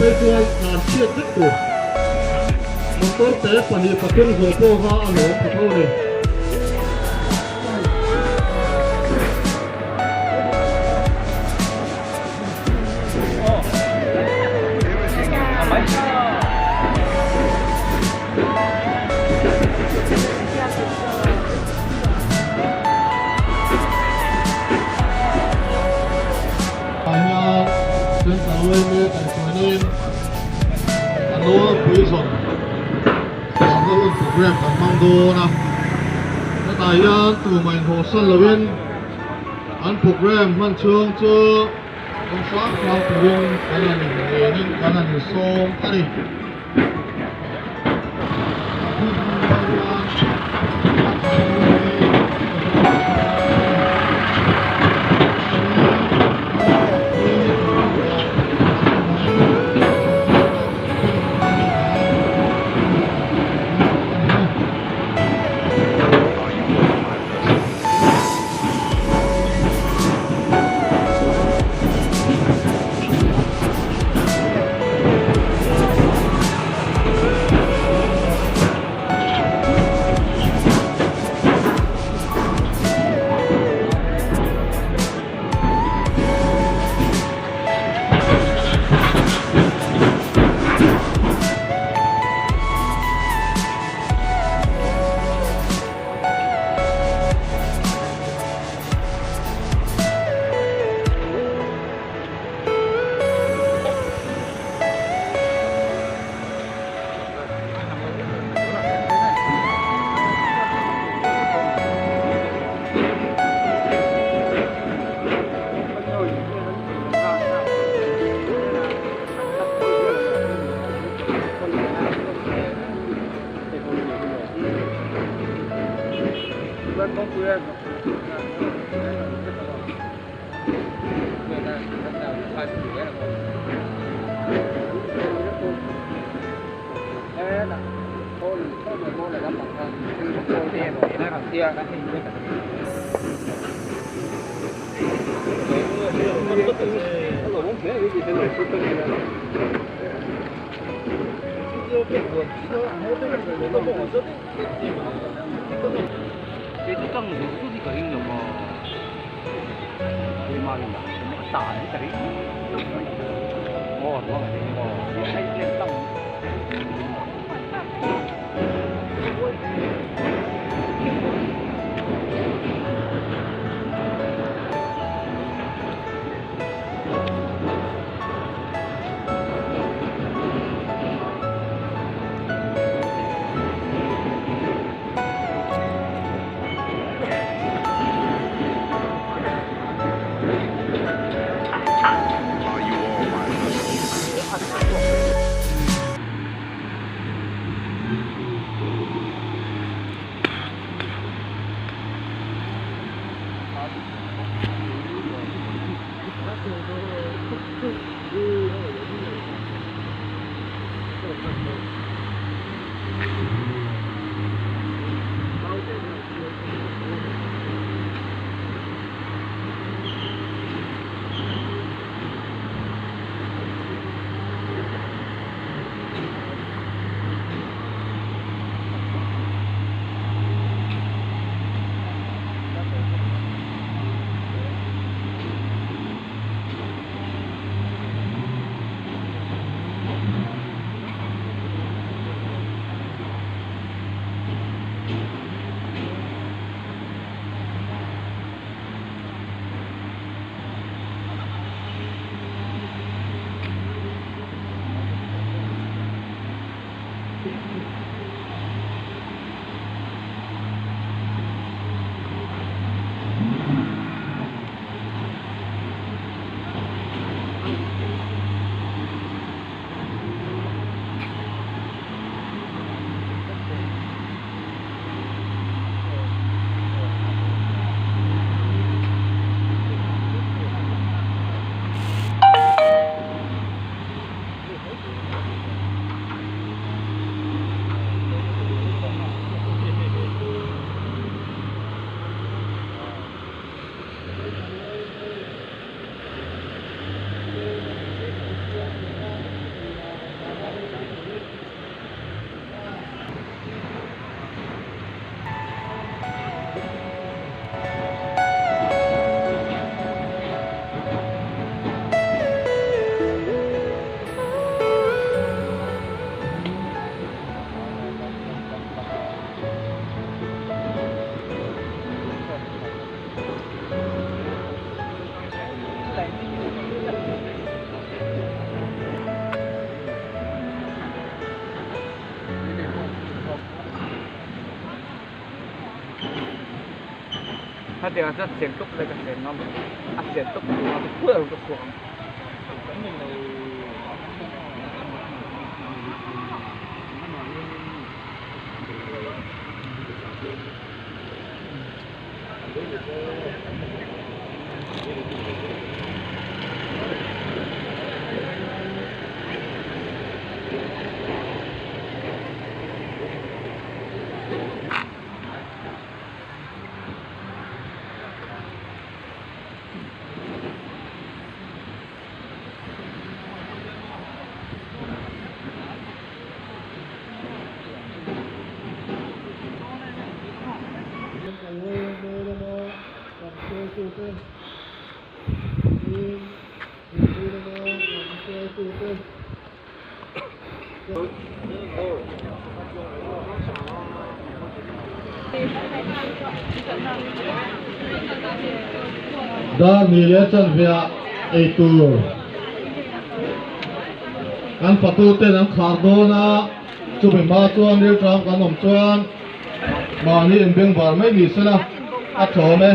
phei chuan tlan chhiat vek tur. Motor te pahnih pathum zawh pawh kha a lawm tha tho a ni. Tah hian Central Yma kaihhruainain a nawlpui zawn tlanna hun programme kan hmang dawn a, hetah hian tumah inhawhsan loin an programme hman chhung chu awm hrang hrang turin kan han innenin kan han insawm a ni. Dar ni leh chanveah eitur kan fatu ten an khar dawn a, chumi hma chuan rilṭam kan awm chuan mahni inbengvar mai ni sela a tlawm e.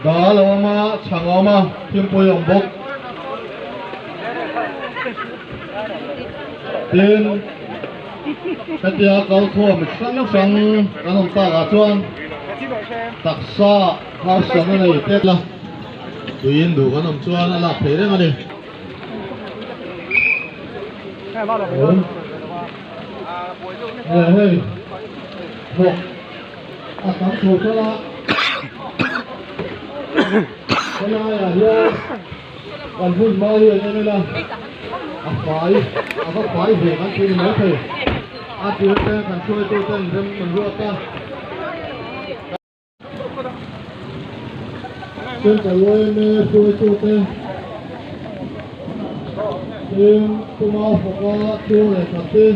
Dal a awm a, chhang a awm a, thingpui a awm bawk. Tin, hetia kalkhawm mi hrang hrang kan awm takah chuan taksa harsatna nei tel a, tuiin duh kan awm chuan a lak thei reng a ni. Hei, thawk. A tam tho tawlh a, helaiah hian kan hun hma hi an en ila a fai a va fai ve kan tih ni mai thei a tir te kan hruaitu ten rem an ruat a. Central yma hruaitu te tin Puma faka chhung leh khat te.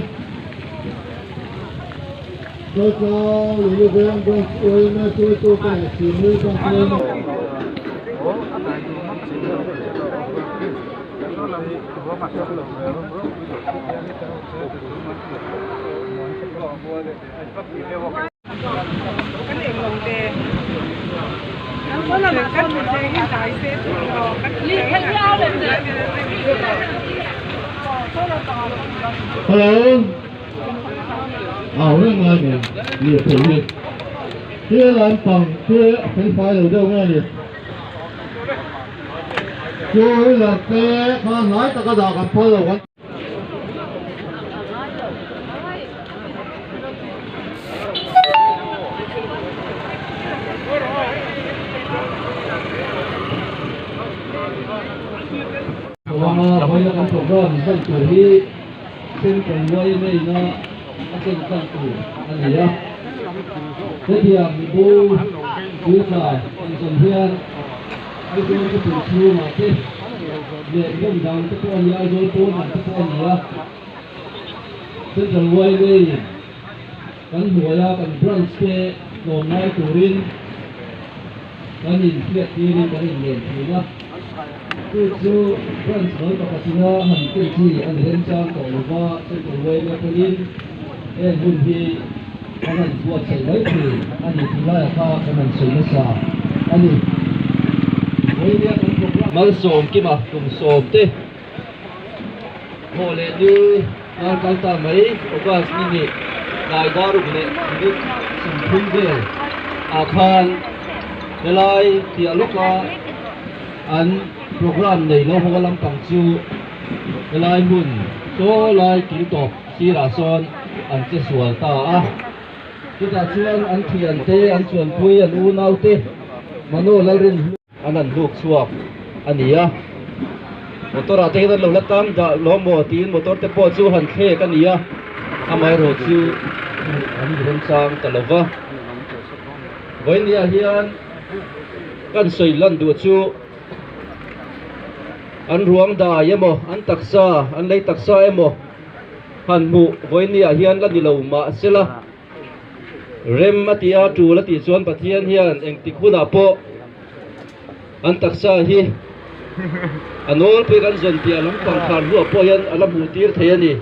Chawltlang Lily Veng Branch yma hruaitute leh Sihhmui Branch yma. Hello. Au reng lai mai lirthei hi he lampang te a fel fai lo deuh nge ni two wheeler te kha hnai taka dah kan phal lo kan Vanga vawiina kan program hman tur hi Central yma ina a ken tlang tur a ni a. Hetiang mibo puitla an zawm hian Aizawl khawpui chhungah te leh hmun dang te pawh a ni a, Aizawl pawnah te pawh a ni a. Central yma in kan hnuaia kan branch te tlawm ngai turin kan inhriat tirin kan inlen thin a. Chu chu branch hnuai pakhat ina han tih chi a ni remchang tawh lo va, Central yma pawhin heng hun hi kan han buatsaih mai thin a ni tih laiah kha kan han sawi nasa a ni. Vawinia kan programme. Malsawm kima kum sawm te thawh leh ni kar kal ta mai August ni nih tlai daruk leh minute 30 vel ah khan helai piah lawka an programme nei lo haw lampang chu helai hmun chaw lai kil tawp sirah sawn an che sual ta a. Chutah chuan an thiante, an chuanpui, an unaute Mano Lalrin. An han hluk chhuak a ni a, motor ah te hian an lo la tang dah lo maw tiin motor te pawh chu han thlek a ni a, amaherawh chu an remchang ta lo va. Vawinia hian kan sawi lan duh chu an ruang dai emaw an taksa an lei taksa emaw han hmuh vawinia hian la ni lo mahsela. Rem a ti a, tul a tih chuan Pathian hian engtik hunah pawh an taksa hi a nawlpui kan zawn piah lampang khar hnuah pawh hian a la hmuh tir thei a ni.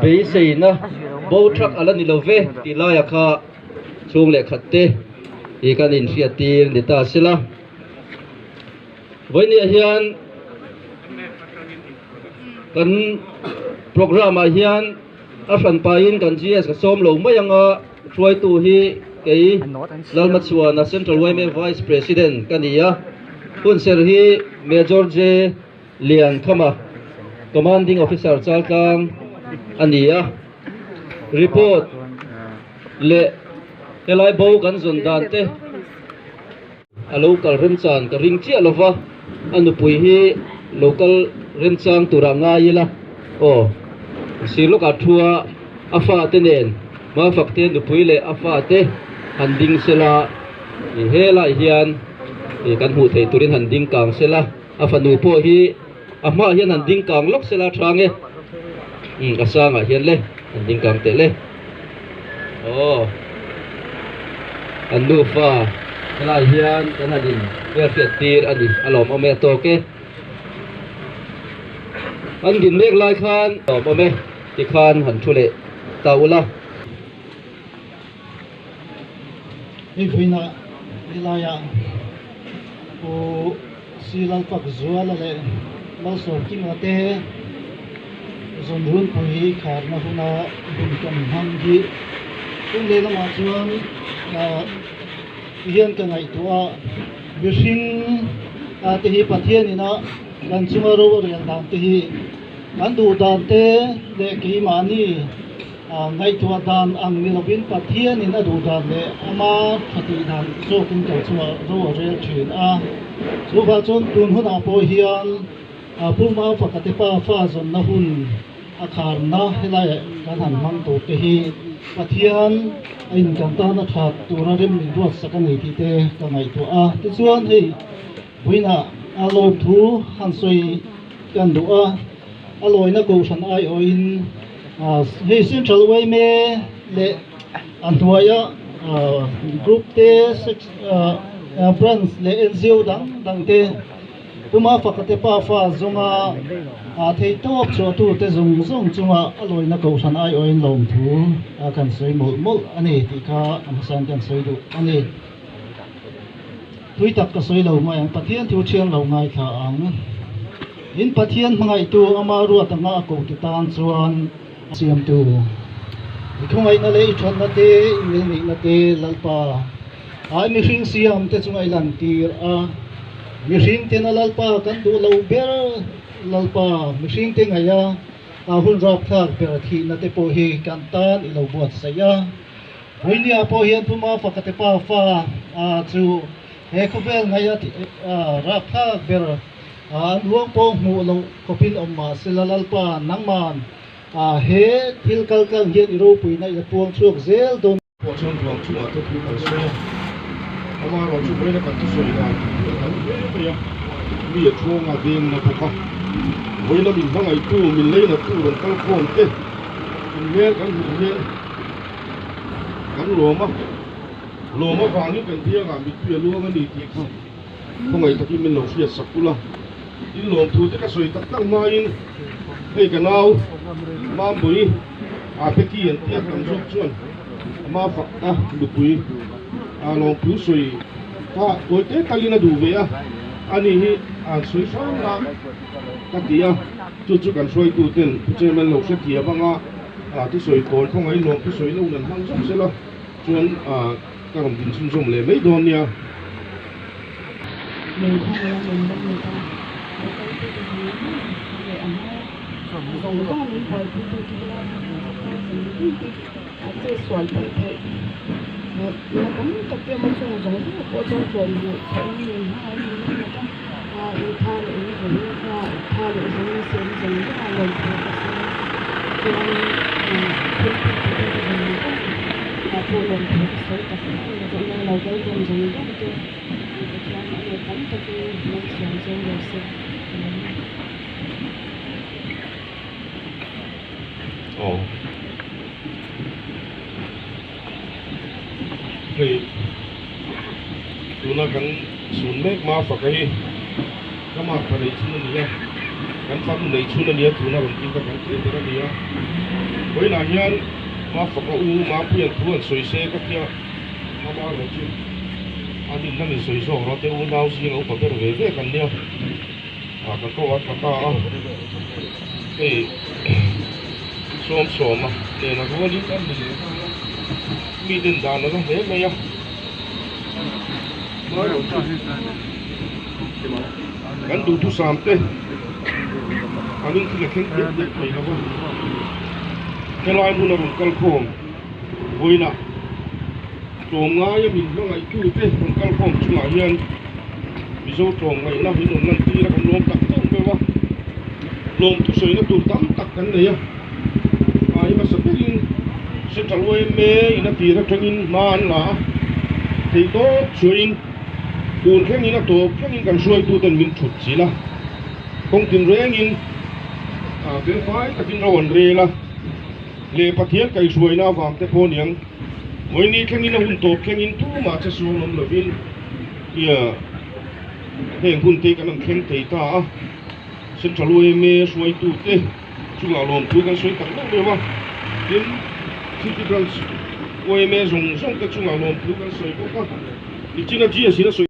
Beiseina bo thak a la ni lo ve tih laiah kha chhung leh khat te. I kan inhriattir ni ta sela. Vawinia hian kan programme ah hian a hran pahin kan GS ka sawm lo mai anga hruaitu hi kei Lalmachhuana Central yma Vice President ka ni a, hunser hi Major J Liankhama Commanding Officer Chaltlang a ni a, report leh helai bo kan zawn dan te. A lo kal remchan ka ring chiah lova, a nupui hi lo kal remchang turah ngai ila aw. Sir lawkah thua a fate nen Mafakte nupui leh a fate han ding sela, helai hian kan hmuh theih turin han ding kang sela, a fanu pawh hi a hmaah hian han ding kang lawk sela tha nge? Umm a sangah hian le han ding kang teh le. Aw an nufa helai hian kan han in hmelhriat tir a ni a lawmawm e a tawk e. An din mek lai khan lawmawm e tikhan han thu leh ta ula. Hei vawiinah helaiah Pu Silalpak Zuala leh Malsawmkima te Zawnrunpui kharna huna hun kan hmang hi tum leh lamah chuan hian ka ngaihtuah a, mihring te hi Pathianin a kan chunga ro a rel dan te hi kan duh dan te leh keimahni Ngaihtuah dan ang ni lovin Pathianin a duh dan leh ama tha tih dan zawkin kan chungah ro a rel thin a. Chuvah chuan tun hunah pawh hian Pu Maufaka te pa fa zawnna hun a kharna helaiah kan han hmang tur te hi Pathian a in kan tana tha tura rem min ruatsak a ni tih te ka ngaihtuah a. Tichuan hei vawiinah a lawmthu han sawi kan duh a, a lawina kohhran aiawhin Hei Central yma leh a hnuaia group te branch leh NGO dang dang te puma faka te pafa zawnga thei tawp chhuah tu te zawng zawng chunga a lawina kohhran aiawhin lawmthu kan sawi mawlh mawlh a ni tih kha a hmasain kan sawi duh a ni. Tui tak ka sawi lo mai ang, Pathian thu thiang lo ngaithla ang. In Pathian hmangaihtu ama ruat anga a kohte tan chuan a siamtu. I khawngaihna leh i thatna te, i ngilneihna te Lalpa ai mihring siam te chunga i lantir a. Mihring tena Lalpa kan duh lo ber Lalpa mihring te ngaih a, a hun rapthlak ber thihna te pawh hi kan tan i lo buatsaih a. Vawinia pawh hian Pu Mafaka te pa fa chu he khawvel ngaih a rapthlak ber an ruang pawh hmuh loh khawpin awm mah sela Lalpa nangman he thil kal tlang hian i ropuina i la puang chhuak zel dawn. Pawh chuan ruang chungah te thu kan sawi a, amaherawh chu vawiina kan thusawi dan tih hi a dang hle mai a, mi a thuanga vengna bawk a, vawiina min hmangaihtu min leinattu rawn kal khawm te inhmel kan hmuh hian Kan lawm a, lawm avangin kan biangah mittui a luang a ni tih kha khawngaih takin min lo hriat sak ula. In lawmthu te ka sawi tak tak hmain hei ka nau Mambui Apeki an tia tam zawk chuan ama fak a nupui a lawmthu sawi kha tawite talin a duh ve a, ani hi an sawi hrang a ka ti a, chu chu kan hruaituten Pu Chairman lo hrethiam anga. Thusawi kawi khawngaih lawm thusawi lo nan hmang zawk sela chuan ka rawn din chhunzawm leh mai dawn nia. Min khawngaih a min ram leh a, lo kal tu te zawng zawng leh a hma zawng zawng min buaipui tu te bula thousand tin hi a che sual theih theih na tam tak te awm a chung zawng zawng pawh chuan tlawm hmuh chhoh in min hmangaih a min ram leh a in tha leh in vun tha leh zawng in siam zawng zawng a lawm thu ka sawi a chuan thil tih tu te zawng zawng ah pawh lawm thu ka sawi tak tak a ni chuan lo kal tawn zawng zawng te Pathian a let tam takin malsawm cheu lo se ka lo ni. Aw hei tuna kan sun mek Mafaka hi ka makpa neih chhun a ni a, kan fanu neih chhun a ni a tuna rawn tin kha kan tlem ber a ni a, vawiinah hian Mafaka u Mapuia'n thu an sawi se ka tia ama rawh chu. A rinna min sawi zawk rawh te unau zinga upa ber ve ve kan nia ah kan ko a tla ta a hei sawm sawm a nena rualin kan ni leh nghal a mi den dan a la hle mai a kan duhthusam te an inthil a thleng diak diak thei lo va helai hmun a rawn kal khawm vawiinah. Tlawmngaia min hmangaihtute rawn kalkhawm chungah hian Mizo tlawmngaihna min rawn lantir a, kan lawm tak deuh deuh a. Lawm thusawina tur tam tak kan nei a, a hmasa berin Central yma in a tir atangin hma an la a, theihtawp chhuahin tun thlengin a tawp thlengin kan hruaituten min thut chilh a, kawng tinrengin felfai takin ro an rel a. Leh Pathian kaihhruaina avang te pawh niang, Vawiini thlengin a hun tawp thlengin tumah che sual awm lovin ia heng hun te kan han thleng thei ta a, Central yma hruaitute chungah lawmthu kan sawi tak deuh deuh a, tin City Branch yma zawng zawng te chungah lawmthu kan sawi bawk a, nichina GS in a sawi.